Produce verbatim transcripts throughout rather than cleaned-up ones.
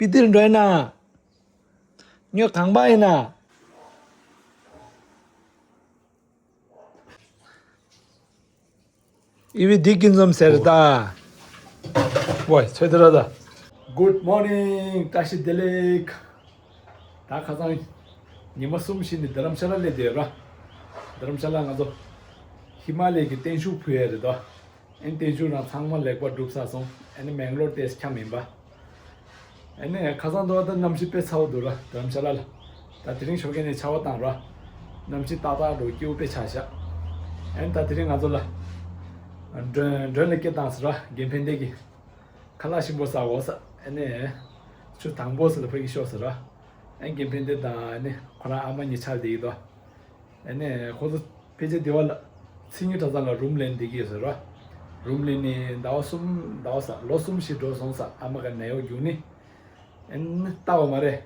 ཅི་འདིར་འགྲོ་ཡིན་ན། ཉོ་གང་པ་ཡིན་ན། ཨི་བི་འདི་ཀིན་ཙམ་ཟེར་ད། ཝའི་ཚོད་དེ་ར་ད། Good morning. བཀྲ་ཤིས་བདེ་ལེགས། ད་ཁ་སང་ཉི་མ་གསུམ་བཞི་ནས་རྡ་རམ་ཤ་ལ་སླེབས་བསྡད་ཡོད་ར། རྡ་རམ་ཤ་ལ་ང་ཚོ་ཧི་མ་ལ་ཡའི་གི་བརྟན་བཞུགས་ཕུལ་ཡས་རེད་དོ། ཨན་བརྟན་བཞུགས་རང་ཚང་མ་ལེགས་པར་གྲུབ་ཚར་སོང་། ཨ་ནི་མེང་ལོར་ཏེས་འཁྱམས་ཡིན་པ། ཨ་ནི་ཁ་སང་དུ་བ་ད་གནམ་གཤིས་དཔེ་ཚ་བོ་འདུག་ར་རྡ་རམ་ཤ་ལ་ལ། ད་དེ་རིང་ཞོགས་ཀས་ནས་ཆར་པ་བཏང་ར། གནམ་གཤིས་ཏག་ཏག་འགྲོ་སྐྱིད་པོ་དཔེ་ཆགས་ཤག་ཨ་ནི་ད་དེ་རིང་ང་ཚོ་ལ། མགྲོན་མགྲོན་ལ་སྐད་བཏང་ཟེར་ར་རྒན་ཕན་བདེ་གི། ཁ་ལག་ཞིམ་པོ་ཟ་འོ་ཟེར། ཨ་ནི། ཆུ་དྭངས་པོ་ཟེར་ལ་ཕ་གི་ཤོག་ཟེར་ར། ཨ་ནི་རྒན་ཕན་བདེ་དང་ཨ་ནི་ཁོ་རང་ཨ་མ་གཉིས་ཆར་བསྡད་ཀྱི་འདུག་ཨ་ནི་ཁོ་ཚོ་ཕལ་ཆེར་སྡེ་བ་ལ་མཚན་ཉིད་གྲྭ་ཚང་ལ་རུམ་ལེན་བསྡད་ཀྱི་ཡོད་ཟེར་ར། རུམ་ལེན་ནས་ཟླ་བ་གསུམ་ཟླ་བ་ས་ལོ་གསུམ་བཞི་འགྲོ་སོང་ས་ཨ་མ་ག་ནད་གཡོག་རྒྱུགས་ནི། ཨ་ནི་ལྟ་བ་མ་རེད།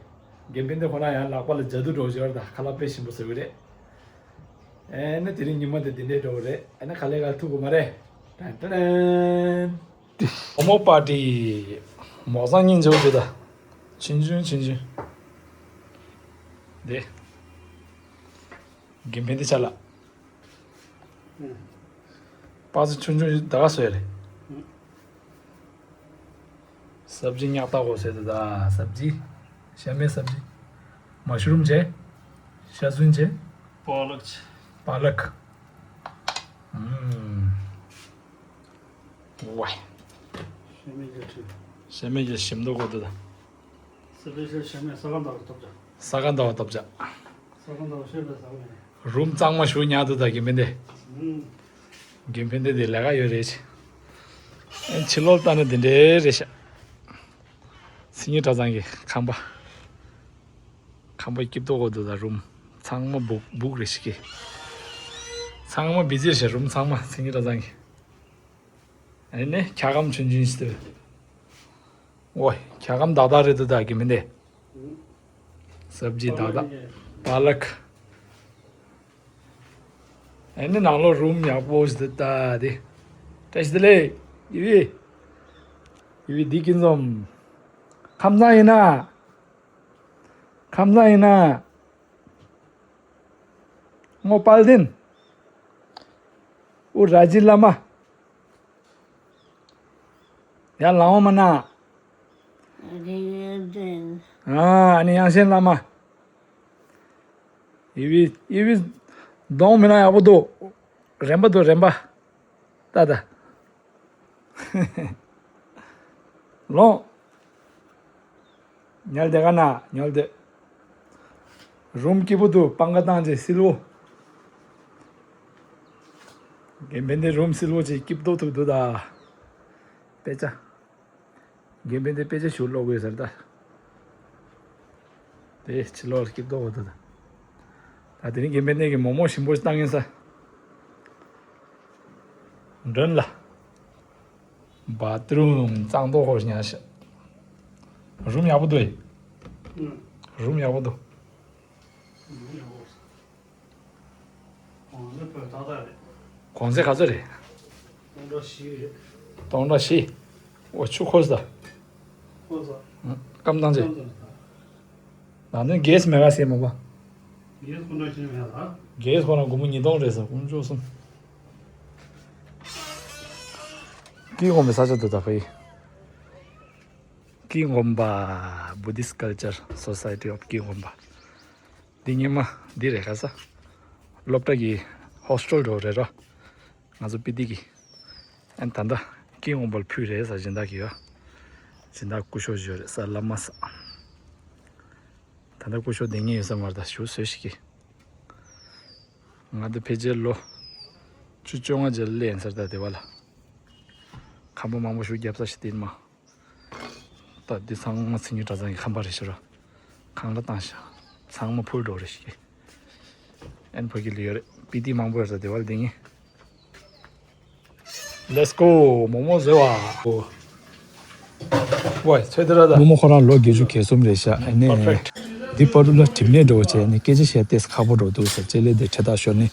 རྒན་ཕན་བདེ་ཁོ་རང་ཡང་ལག་པ་ལ་ཇ་དུ་འགྲོ་བཞིན་པ་རེད། ད་ཁ་ལག་དཔེ་ཞིམ་པོ་ཟ་གི་རེད། ཨ་ནི་དེ་རིང་ཉི་མ་དེ་འདི་འདྲས་འགྲོ་གི་རེད། ཨ་ནི་ག་ལེ་ག་ཐུག་གི་མ་རེད། ཏན་ཏན་ཏན། མོག་མོག་པ་ཏི། མོག་བཟང་སྙིང་རྗེ་པོ་དེ་ད། ཆུང་ཆུང་ཆུང་ཆུང་། དེ། རྒན་ཕན་བདེ་ཆ་ལ། པ་ཚོ་ཆུང་ཆུང་ད་ག་སོ་ཡ་རེད། སབ་ཇི་ཉག་ཏག་གོ་ཟེར་དུ་ད་སབ་ཇི། ཤ་མེད་སབ་ཇི། མ་ཤུ་རུམ་བྱས། ཤ་ཚུན་བྱས། པ་ལག་བྱས། པ་ལག་ཨུམ། ཝའི། ཤ་མེད་ཀྱི་ཁྲི། ཤ་མེད་ཀྱི་ཞིམ་མདོག་གོ་དུ་ད། སི་པེ་ཤལ་ཤ་མེད་ས་ག་ཟླ་བ་སྟོབས་ཆག་ས་ག་ཟླ་བ་སྟོབས་ཆག་ས་ག་ཟླ་བ་ཤེས་པའི་ས་ག་མེད། རུམ་གཙང་མ་ཞུ་ཉག་དུ་ད་རྒན་ཕན་བདེ། ཨུམ། རྒན་ཕན་བདེ་དེ་ལས་ཀ་ཡོད་རེད། ཨེ་ཕྱི་ལོགས་ལྟ་ན་དེ་འདྲའི་རེད་ཤག་མཚན་ཉིད་གྲྭ་ཚང་གི་ཁང་པ། ཁང་པ་སྐྱིད་པོ་གོ་དུ་ད་རུམ་ཚང་མ་སྦུག་སྦུག་རེད་ཤག་ཚང་མ་བི་ཛི་རེད་ཤག་རུམ་ཚང་མ་མཚན་ཉིད་གྲྭ་ཚང་གི། ཨ་ནི་འཁྱག་སྒམ་ཆུང་ཆུང་ཞིག་འདུག་ཝའི། འཁྱག་སྒམ་དག་དག་རེད་འདུག་ད་རྒན་ཕན་བདེ། སབ་ཇི་དག་དག་པ་ལག་ཨ་ནི་ནང་ལོགས་རུམ་ཡག་པོ་ཞིག་འདུག་ད་དེ། བཀྲ་ཤིས་བདེ་ལེགས། ཡི་བི། ཡི་བི་འདི་ཀིན་ཙམ། ཁམས་བཟང་ཡིན་ན། ཁམས་བཟང་ཡིན་ན། ངོ་དཔལ་ལྡན། ཨུ་ར་ཇི་བླ་མ། ཡར་ལངས་མ་ན། ཨ་ནི་དབྱངས་ཅན་བླ་མ། ཡི་བི་ཡི་བི་གདོང་མི་ན་ཡག་པོ་འདུག་རན་པ་འདུག་རན་པ། ད་ད། ལོངས། ཉལ་བསྡད་ག་ན་ཉལ་བསྡད། རུམ་སྐྱིད་པོ་འདུག་སྤང་ཁ་བཏང་རྗེས་བསིལ་བོ། རྒན་ཕན་བདེ་རུམ་བསིལ་བོ་ཅིག་སྐྱིད་པོ་ཐུག་འདུག་ད། དཔེ་ཆ། རྒན་ཕན་བདེ་དཔེ་ཆ་ཞུ་ཀློག་དགོས་ཟེར་ད། དེ་ཕྱི་ལོགས་ལ་སྐྱིད་པོ་འདུག་ད། ད་དེ་རིང་རྒན་ཕན་བདེ་གི་མོག་མོག་ཞིམ་པོ་ཞིག་བཏང་ཡིན་ས། མགྲོན་ལ། བ་ཐི་རུམ་གཙང་ཏོག་ཧོ་ཉག་ཤ། རུམ་ཡག་པོ་འདུག་ཨེ། ཨུམ། རུམ་ཡག་པོ་འདུག་རུམ་ཡག་པོ་འདུག་གོང་ཚད་བོད་ཏག་ཏག་རེད། གོང་ཚད་ག་ཚོད་རེད། སྟོང་ཕྲག་བཞི་རེད། སྟོང་ཕྲག་བཞི། འོ་ཆུ་ཁོལ་ས། ཁོལ་ས། སྐམ་ཐང་ཆེ། སྐམ་ཐང་ཆེ། ནང་དོན་གེ་སི་མེད་ག་ཟེར་མ་པ། གེ་སི་ཁོ་འདྲ་ཅི་མེད་ལ། གེ་སི་ཁོ་རང་སྒོར་མོ་ཉིས་སྟོང་རེད་ཟེར་དཀོན་མཆོག་གསུམ། ཀི་ཧོང་པའི་ས་ཆ་དུ་ད་ཕ་ཡི། ཀི་ཧོང་པ། Buddhist Culture Society of Kihonpa། འདི་ཉི་མ་འདི་རེད་ག་ས། སློབ་གྲྭ་གི་ཧོ་སི་ཊེལ་འགྲོ་རེད་རོ། ང་ཚོ་པི་ཏི་གི། ཨན་ད་ལྟ་ཀི་ཧོང་པ་ལ་ཕུལ་རེད་ས་སྦྱིན་བདག་གི་ཡོ། སྦྱིན་བདག་སྐུ་ཞབས་ཞུ་རེད་ས་བླ་མ་ས། ད་ལྟ་སྐུ་ཞབས་བསྡད་ངེས་ཡོད་ས་མ་རེད་ད་ཞུ་བཟོས་ཤིག་གི། ང་ད་ཕལ་ཆེར་ལོ། བཅུ་བཅོ་ལྔ་རྗེས་ལ་སླེབས་ཡིན་ས་རེད་ད་དེ་བ་ལ། ཁང་པ་མང་པོ་ཞིག་བརྒྱབ་ས་ཞིག་བསྟན་མ། ད་འདི་ཚང་མ་མཚན་ཉིད་གྲྭ་ཚང་གི་ཁང་པ་རེད་ཤག་རོ། ཁང་གླ་བཏང་ཤག་ཚང་མ་ཕུལ་འགྲོ་རེད་ཤག་ཨན་ཕ་གི་ལ་ཡོད་རེད། པི་ཏི་མང་པོ་ཡོད་རེད་དེ་བར་འདི་ངས། Let's go མོག་མོག་བཟོས་བ། ཝའི་ཚོད་དེ་ར་ད། རྨོ་མོ་ཁོ་རང་ལོ་བརྒྱད་ཅུ་གྱ་གསུམ་རེད་ཤག་ཨ་ནི། འདི་པར་ལ་གྲིབ་ནད་འགྲོ་བྱས་ནས་སྐད་ཆ་བཤད་ཏེ་ཁག་པོ་འགྲོ་འདུག་ཟེར་ལྕེ་ལེ་དེ་ཁྲེ་ཐག་ཤོར་ནས།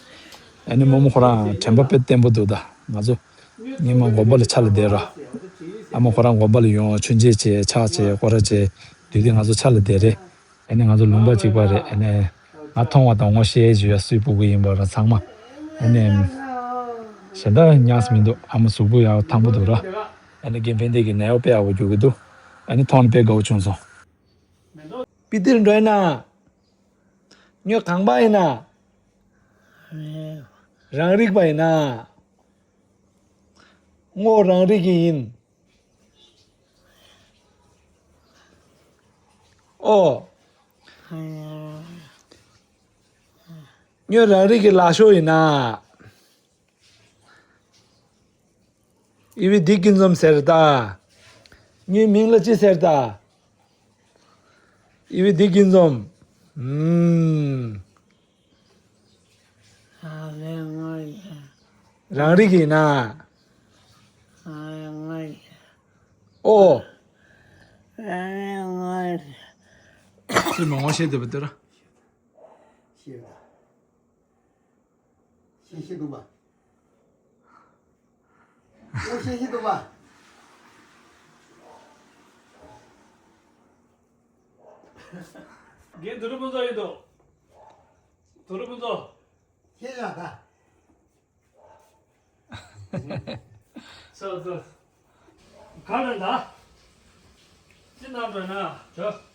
ཨ་ནི་རྨོ་མོ་ཁོ་རང་དྲན་པ་དཔེ་བརྟན་པོ་འདུག་ད་ང་ཚོ། སྔོན་མ་དགོན་པ་ལ་ཕྱག་ལ་བསྡད་ར། ཨ་མ་ཁོ་རང་དགོན་པ་ལ་ཡོང་མཆོད་མཇལ་བྱས་ཕྱག་བྱས་སྐོར་ར་བྱས། དུས་དེ་ང་ཚོ་ཆ་ལ་དེ་རེད། ཨ་ནི་ང་ཚོ་ལུང་པ་གཅིག་པ་རེད། ཨ་ནི་ང་མཐོང་བ་དང་ངོ་ཤེས་བྱས་སུའི་སྤུ་གུ་ཡིན་པ་ར་ཚང་མ། ཨ་ནི་གཞན་དག་ཉགས་མི་འདུག་ཨ་མ་གཟུགས་པོ་ཡག་ཐང་པོ་འདུག་ར། ཨ་ནི་རྒན་ཕན་བདེ་གི་ནད་ཡོད་དཔེ་ཡག་པོ་རྒྱུག་གི་འདུག་ཨ་ནི་མཐོང་ནས་དཔེ་དགའ་བོ་བྱུང་སོང་། པི་ཏིར་འགྲོ་ཡིན་ན། ཉོ་གང་པ་ཡིན་ན། རང་རིག་པ་ཡིན་ན། དངོས་རང་རིག་གི་ཡིན། ཨོ། ཉོ་རང་རིག་གི་ལ་ཤོ་ཡིན་ན། ཨི་བི་འདི་ཀུན་འཛོམས་ཟེར་ད། ངའི་མིང་ལ་ཅི་ཟེར་ད། ཨི་བི་འདི་ཀུན་འཛོམས། ཨུམ། རང་རིག་ཡིན་ན། ཨོ། ཅི་མང་བ་བཤད་བསྡད་པ་དེ་ར། ཤེས་ཤེས་འདུག་པ། ཨོ་ཤེས་ཤེས་འདུག་པ། རྒན་དུ་རུ་ཕུན་ཚོགས་ཡིན་འདུག་དུ་རུ་ཕུན་ཚོགས། ཤེས་ཡ་ད། ས་ས། ག་རེ་ད། ཅི་ན་འགྲོ་ན་བྱོས།